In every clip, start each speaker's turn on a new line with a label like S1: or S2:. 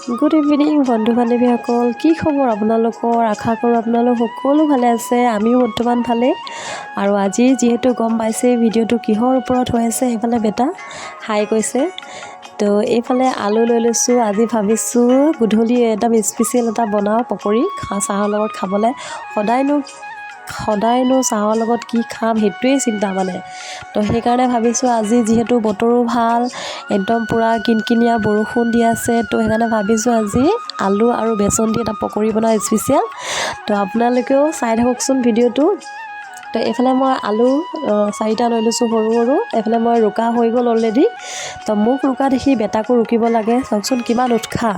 S1: Good evening বন্ধু বান্ধৱীসকল, কি খবৰ আপোনালোকৰ? আশা কৰোঁ আপোনালোক সকলো ভালে আছে। আমিও বৰ্তমান ভালেই। আৰু আজি যিহেতু গম পাইছেই ভিডিঅ'টো কিহৰ ওপৰত হৈ আছে। সেইফালে বেটা হাই কৈছে। তো এইফালে আলু লৈ লৈছোঁ। আজি ভাবিছোঁ গধূলি একদম স্পেচিয়েল এটা বনাওঁ পকৰি চাহৰ লগত খাবলৈ। সদায়নো সদায়নো চাহৰ লগত কি খাম, সেইটোৱেই চিন্তা মানে। তো সেইকাৰণে ভাবিছোঁ, আজি যিহেতু বতৰো ভাল, একদম পূৰা কিনকিনীয়া বৰষুণ দি আছে, তো সেইকাৰণে ভাবিছোঁ আজি আলু আৰু বেচন দি এটা পকৰি বনাওঁ স্পেচিয়েল। তো আপোনালোকেও চাই থাককচোন ভিডিঅ'টো। তো এইফালে মই আলু চাৰিটা লৈ লৈছোঁ সৰু সৰু। এইফালে মই ৰুকা হৈ গ'ল অলৰেডি। তো মোক ৰুকা দেখি বেটাকো ৰুকিব লাগে। চাওকচোন কিমান উৎসাহ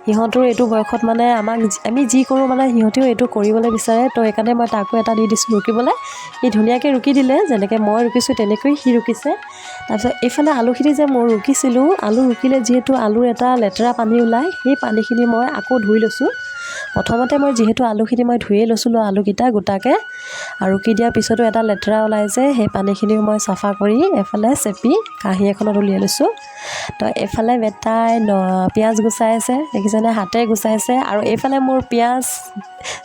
S1: সিহঁতৰ এইটো বয়সত। মানে আমাক আমি যি কৰোঁ, মানে সিহঁতেও এইটো কৰিবলৈ বিচাৰে। তো সেইকাৰণে মই তাকো এটা দি দিছোঁ ৰুকিবলৈ। সি ধুনীয়াকৈ ৰুকি দিলে। যেনেকৈ মই ৰুকিছোঁ, তেনেকৈ সি ৰুকিছে। তাৰপিছত এইফালে আলুখিনি যে মই ৰুকিছিলোঁ, আলু ৰুকিলে যিহেতু আলুৰ এটা লেতেৰা পানী ওলায়, সেই পানীখিনি মই আকৌ ধুই লৈছোঁ। প্ৰথমতে মই যিহেতু আলুখিনি মই ধুয়ে লৈছিলোঁ, আলুকেইটা গোটাকৈ, আৰু ৰুকি দিয়াৰ পিছতো এটা লেতেৰা ওলাই যে, সেই পানীখিনিও মই চাফা কৰি এফালে চেপি কাঁহী এখনত উলিয়াই লৈছোঁ। তো এইফালে বেটাই পিঁয়াজ গুচাই আছে, দেখিছেনে? হাতেৰে গুচাইছে। আৰু এইফালে মোৰ পিঁয়াজ,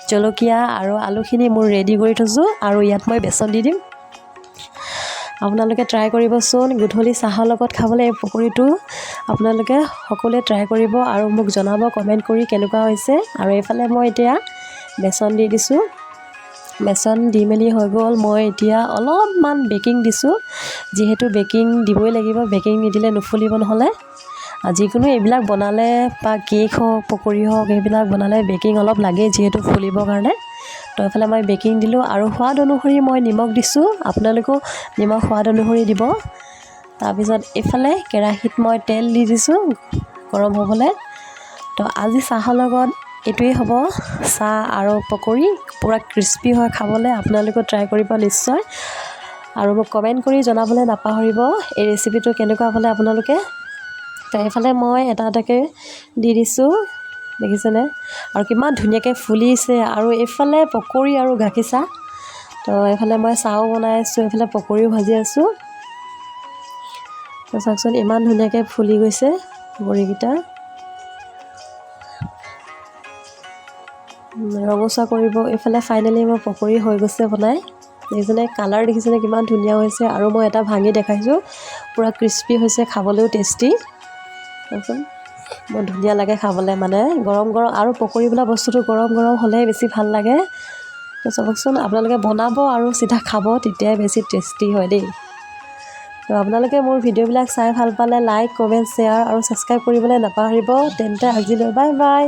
S1: জলকীয়া আৰু আলুখিনি মোৰ ৰেডি কৰি থৈছোঁ আৰু ইয়াত মই বেচন দি দিম। আপোনালোকে ট্ৰাই কৰিবচোন গধূলি চাহৰ লগত খাবলৈ এই পকৰিটো। আপোনালোকে সকলোৱে ট্ৰাই কৰিব আৰু মোক জনাব কমেণ্ট কৰি কেনেকুৱা হৈছে। আৰু এইফালে মই এতিয়া বেচন দি দিছোঁ। বেচন দি মেলি হৈ গ'ল। মই এতিয়া অলপমান বেকিং দিছোঁ, যিহেতু বেকিং দিবই লাগিব। বেকিং নিদিলে নুফুলিব নহ'লে। যিকোনো এইবিলাক বনালে বা কেক হওক, পকৰি হওক, এইবিলাক বনালে বেকিং অলপ লাগেই, যিহেতু ফুলিবৰ কাৰণে। তো এইফালে মই বেকিং দিলোঁ আৰু সোৱাদ অনুসৰি মই নিমখ দিছোঁ। আপোনালোকেও নিমখ সোৱাদ অনুসৰি দিব। তাৰপিছত এইফালে কেৰাহীত মই তেল দি দিছোঁ গৰম হ'বলৈ। তো আজি চাহৰ লগত এইটোৱেই হ'ব, চাহ আৰু পকৰি। পূৰা ক্ৰিস্পি হয় খাবলৈ। আপোনালোকেও ট্ৰাই কৰিব নিশ্চয় আৰু মোক কমেণ্ট কৰি জনাবলৈ নাপাহৰিব এই ৰেচিপিটো কেনেকুৱা পালে আপোনালোকে। তো এইফালে মই এটা এটাকৈ দি দিছোঁ, দেখিছেনে? আৰু কিমান ধুনীয়াকৈ ফুলিছে। আৰু এইফালে পকৰি আৰু গাখীৰ চাহ। তো এইফালে মই চাহো বনাই আছোঁ, এইফালে পকৰিও ভাজি আছোঁ। তো চাওকচোন, ইমান ধুনীয়াকৈ ফুলি গৈছে পকৰিকেইটা। ৰঙচুৱা কৰিব। এইফালে ফাইনেলি মোৰ পকৰি হৈ গৈছে বনাই, দেখিছেনে? কালাৰ দেখিছেনে কিমান ধুনীয়া হৈছে? আৰু মই এটা ভাঙি দেখাইছোঁ। পূৰা ক্ৰিস্পি হৈছে, খাবলৈও টেষ্টি। চাওকচোন, বৰ ধুনীয়া লাগে খাবলৈ। মানে গৰম গৰম, আৰু পকৰি বোলা বস্তুটো গৰম গৰম হ'লেহে বেছি ভাল লাগে। তো চাবকচোন, আপোনালোকে বনাব আৰু চিধা খাব, তেতিয়াই বেছি টেষ্টি হয় দেই। তো আপোনালোকে মোৰ ভিডিঅ'বিলাক চাই ভাল পালে লাইক, কমেণ্ট, শ্বেয়াৰ আৰু ছাবস্ক্ৰাইব কৰিবলৈ নাপাহৰিব। তেন্তে আজিলৈ বাই বাই।